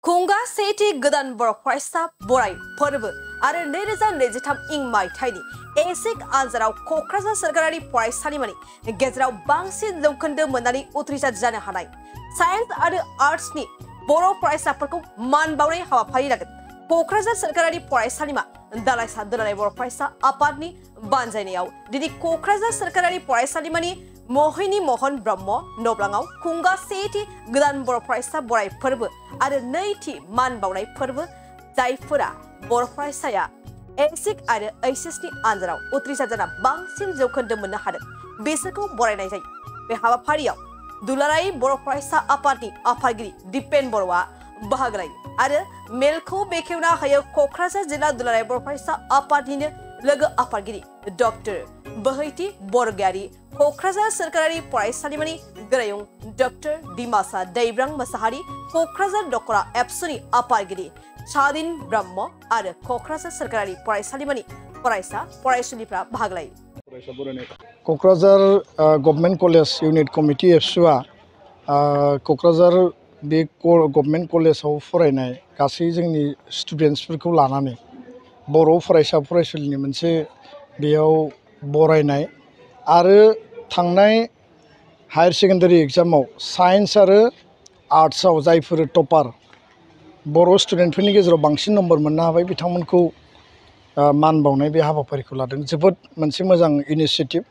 खुंगा सेथि गोदान बर' फरायसा बराय फोरबो आरो 2023 इं मायथाइनि एसेक आनजादाव क'क्राझार सोरखारारि फरायसालिमानि गेजेराव बांसिन जौखोन्दो मोननानै उथ्रिसार जानो हानाय साइन्स आरो आर्ट्सनि बर' फरायसाफोरखौ मान बावनाय हाबाफारि लागोन क'क्राझार सोरखारारि फरायसालिमा दालाइसा दुलाराय बर' फरायसा आफादनि बानजायनायाव दिनै क'क्राझार सोरखारारि फरायसालिमानि मोहिनी मोहन ब्रह्म नब्लाङाव खुंगा सेथि गोदान बर' फरायसा बराय फोरबो आरो नैथि मान बावनाय फोरबो जायफोरा बर' फरायसाया एसेक आरो एचएसनि आनजादाव उथ्रिसार जाना बांसिन जौखोन्दो मोननो हादों बिसोरखौ बरायनाय जायो। बे हाबाफारियाव दुलाराय बर' फरायसा आफादनि आफादगिरि दिपेन बर'आ बाहागो लायो आरो मेलखौ बेखेवना होयो क'क्राझार जिल्ला दुलाराय बर' फरायसा आफादनिनो लोगो आफादगिरि डॉक्टर बोहैथि बरगयारी क'क्राझार सोरखारारि फरायसालिमानि गोरायुं डॉक्टर दिमासा दैब्रां मोसाहारि क'क्राझार दखरा एबसुनि आफादगिरि सादिन ब्रह्म आरो क'क्राझार सोरखारारि फरायसालिमानि फरायसा फरायसुलिफ्रा बाहागो लायो। Kokrajhar government college unit committee एबसुआ क'क्राझार बे गभर्नमेंट कलेजाव फरायनाय गासै जोंनि स्टुडेन्टसफोरखौ लानानै बर' फरायसा फरायसुलिनि मोनसे बेयाव बरायनाय आरो थांनाय हायर सेकेन्डारि एग्जामाव साइन्स आरो आर्ट्सआव जायफोर टपार बर' स्टुडेन्टफोरनि गेजेराव बांसिन नम्बर मोननो हाबाय बिथांमोनखौ मान बावनाय बे हाबाफारिखौ लादों। जोबोद मोनसे मोजां इनिशिएटिभ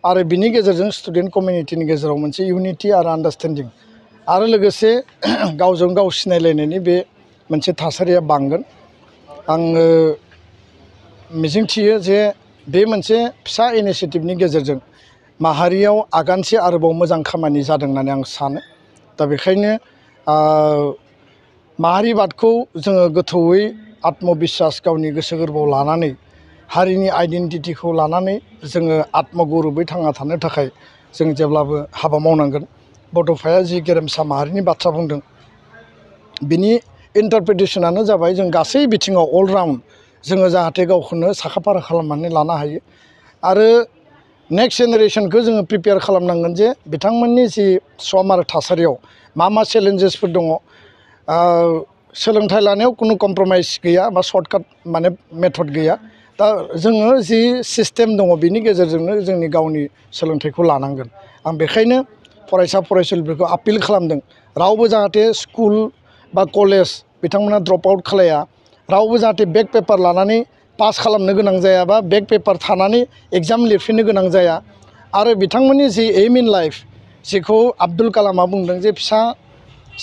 आरो बिनि गेजेरजों स्टुडेन्ट कमिउनिटिनि गेजेराव मोनसे इउनिटि आरो आन्डारस्टेन्डिं आरो लोगोसे गावजों गाव सिनायलायनायनि बे मोनसे थासारिया बांगोन। आङो मिजिंथियो जे बे मोनसे फिसा इनिशिएटिभनि गेजेरजों माहारियाव आगानसे आरोबाव मोजां खामानि जादों होननानै आं सानो। दा बेखायनो माहारिबादखौ जोङो गोथौयै आत्मबिश्वास गावनि गोसो गोरबोआव लानानै हारिनि आइडेन्टिटिखौ लानानै जोङो आत्मगौरबै थांना थानो थाखाय जों जेब्लाबो हाबा मावनांगोन। बड'फाया जि गेरेमसा माहारिनि बाथ्रा बुंदों बिनि इन्टारप्रिटेसनानो जाबाय जों गासै बिथिङाव अलराउन्ड जोङो जाहाथे गावखौनो साखाफारा खालामनानै लानो हायो आरो नेक्स्ट जेनेरेसनखौ जोङो प्रिपेयार खालामनांगोन जे बिथांमोननि जि सम आरो थासारियाव मा चेलेन्जेसफोर दङ सोलोंथाइ लानायाव खुनु कमप्रमाइज गैया बा सर्टकाट माने मेथड गैया। दा जोङो जि सिस्टेम दङ बिनि गेजेरजोंनो जोंनि गावनि सोलोंथाइखौ लानांगोन। आं बेखायनो फरायसा फरायसुलिफोरखौ आपिल खालामदों रावबो जाहाथे स्कुल बा कलेज बिथांमोना ड्रप आउट खालाया, रावबो जाहाथे बेक पेपार लानानै पास खालामनो गोनां जाया बा बेक पेपार थानानै एग्जाम लिरफिननो गोनां जाया आरो बिथांमोननि जि एम इन लाइफ जिखौ आब्दुल कालामा बुंदों जे फिसा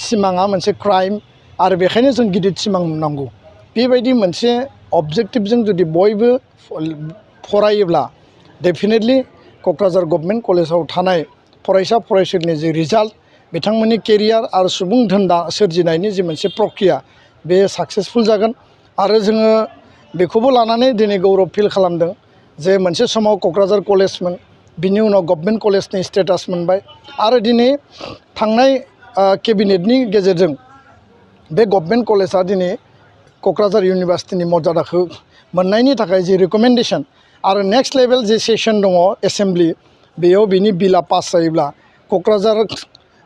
सिमाङा मोनसे क्राइम आरो बेखायनो जों गिदिर सिमां नुनांगौ। बेबायदि मोनसे अबजेक्टिभजों जुदि बयबो फरायोब्ला डेफिनेटलि क'क्राझार गभर्नमेन्ट कलेजाव थानाय फरायसा फरायसुलिनि जि रिजाल्ट बिथांमोननि केरियार आरो सुबुं धोन सोरजिनायनि जि मोनसे प्रक्रिया बे साक्सेसफुल जागोन आरो जोङो बेखौबो लानानै दिनै गौरब फिल खालामदों जे मोनसे समाव क'क्राझार कलेजमोन बिनि उनाव गभर्नमेन्ट कलेजनि स्टेटास मोनबाय आरो दिनै थांनाय केबिनेटनि गेजेरजों बे गभर्नमेन्ट कलेजा दिनै क'क्राझार इउनिभार्सिटिनि मर्यादाखौ मोननायनि थाखाय जि रिकमेन्डेसन आरो नेक्स्ट लेभेल जि सेसन दङ एसेम्ब्लि बेयाव बिनि बिला पास जायोब्ला क'क्राझार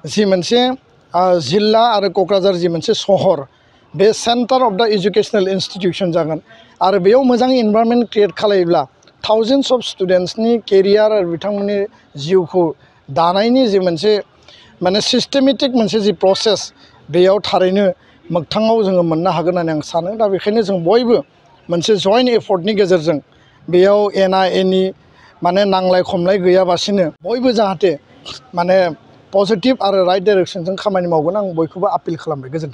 जि मोनसे जिल्ला आरो क'क्राझार जि मोनसे सहर बे सेन्टार अफ द एजुकेसनेल इन्स्टिटिउसन जागोन आरो बेयाव मोजां इनभाइरनमेन्ट क्रिएट खालायोब्ला थाउजेन्डस अफ स्टुडेन्टसनि केरियार आरो बिथांमोननि जिउखौ दानायनि जि मोनसे माने सिस्टेमेटिक मोनसे जि प्रसेस बेयाव थारैनो मोगथाङाव जोङो मोननो हागोन होननानै आं सानो। दा बेखायनो जों बयबो मोनसे जइन्ट एफर्टनि गेजेरजों बेयाव एना एनि माने नांलाय खमलाय गैयाबासिनो बयबो जाहाथे माने पजिटिभ आरो राइट डाइरेक्सनजों खामानि मावगोन आं बयखौबो आपिल खालामबाय। गोजोन्थों।